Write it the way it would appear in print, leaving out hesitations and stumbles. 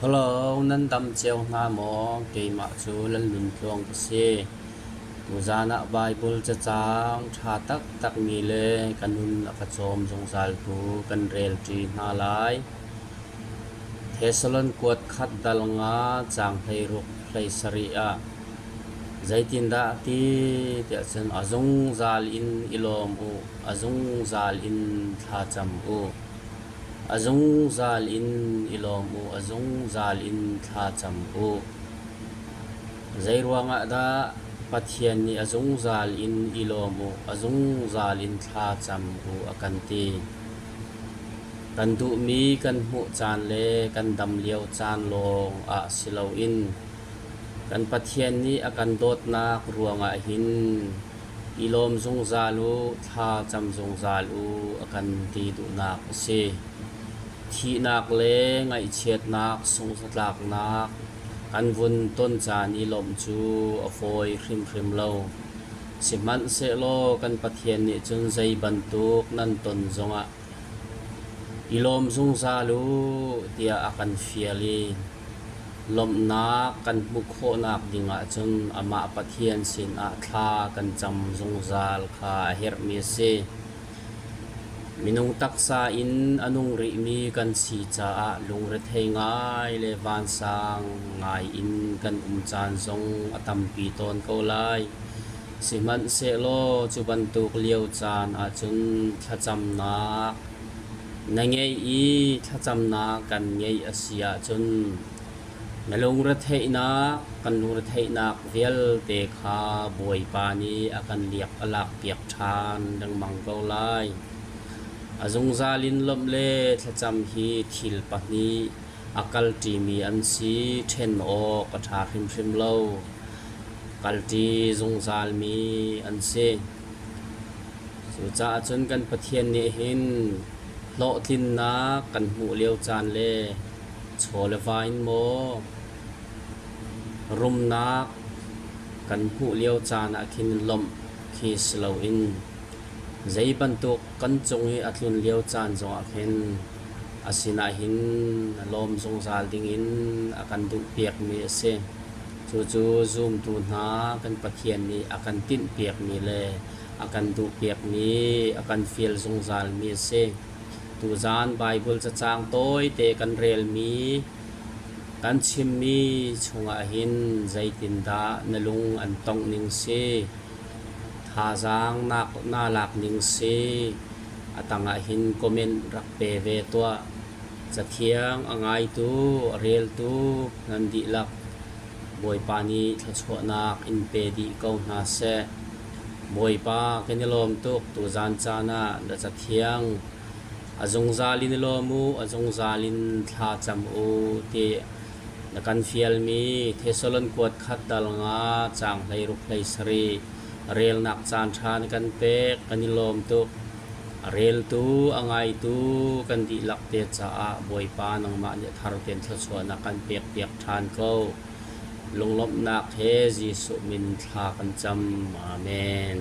Hello, nan dam cio hna maw? Keimah cu Lalnuntluang ka si. Tuzaan ah Baibal cacang ṭha taktakmi le ka nun a ka cawm zungzaltu kan relṭi hna lai. Thesalon kuat khat dal nga caang 16 17 ah zeitindah a ti tiah cun a zungzal in i lawm u, a zungzal in thlacam u. A zungzal in i lawm u, a zungzal in thlacam u. Zeiruangah dah Pathian nih a zungzal in i lawm u, a zungzal in thlacam u a kan ti? Kan duhmi kan hmuh caan le kan dam lio caan lawng ah si loin kan Pathian nih a kan dawtnak ruangah hin I lawm zungzal u, thla cam zungzal u a kan ti duhnak a si. Thihnak le ngaihchiatnak, sunghzatlaknak kan vun ton caan i lawmh cu a fawi hrimhrim lo. Sihmanhsehlaw kan Pathian nih cun zei bantuk nan ton zongah I lawm zungzal u tiah a kan fial i lawmhnak kan hmuh khawhnak ding ahcun amah Pathian sinah thla kan cam zungzal kha a herhmi a si. Minung taksa in a nung rihmi kan si caah lungrethei ngai le vansang ngai in kan um caan zong a tampi tawn ko lai. Sihmanhsehlaw cu bantuk lio caan ahcun thlacamnak na ngeih i thlacamnak kan ngeih a si ahcun na lungretheihnak kan lungretheihnak vialte kha Bawipa nih a kan liak a lakpiak ṭhan lengmang ko lai. A zungzal in lawmh le thlacam hi thil pahnih a kalṭimi an si, ṭhen awk a ṭha hrimhrim lo. Kalṭi zungzalmi an si. Cucaah cun kan Pathian nih hin hlawhtlinnak kan hmuh lio caan le chaw le va in maw rumnak kan hmuh lio caan ah khin lawmh khi si loin zei bantuk kan cung i a tlun lio caan zongah khin a sinah hin lawm zungzal dingin a kan duhpiakmi a si. Cucu zumtu hna kan Pathian nih a kan tinhpiakmi le a kan duhpiakmi, a kan fial zungzalmi a si. Tuzaan Baibal cacang tawite kan relmi, kan chimmi chungah hin zeitindah na lung an tongh ning si? Thazaang naa lak ning si? A tangah hin comment rak pe ve tuah. Cathiang a ngaitu, a reltu nan dihlak Bawipa nih thluachuahnak in pe dih ko hna seh. Bawipa kan i lawm tuk tuzaan caan ah na cathiang a zungzal in i lawm u, a zungzal in thla cam u ti na kan fialmi Thesalon kuat khat dal nga caang 16 17 relnak caan ṭha na kan pek kan i lawm tuk. A reltu, a ngaitu kan dihlak te caah Bawipa nangmah nih thar tein thluachuahnak kan pekpiak ṭhan ko. Lunglawmhnak he Jesuh min thla kan cam. Amen.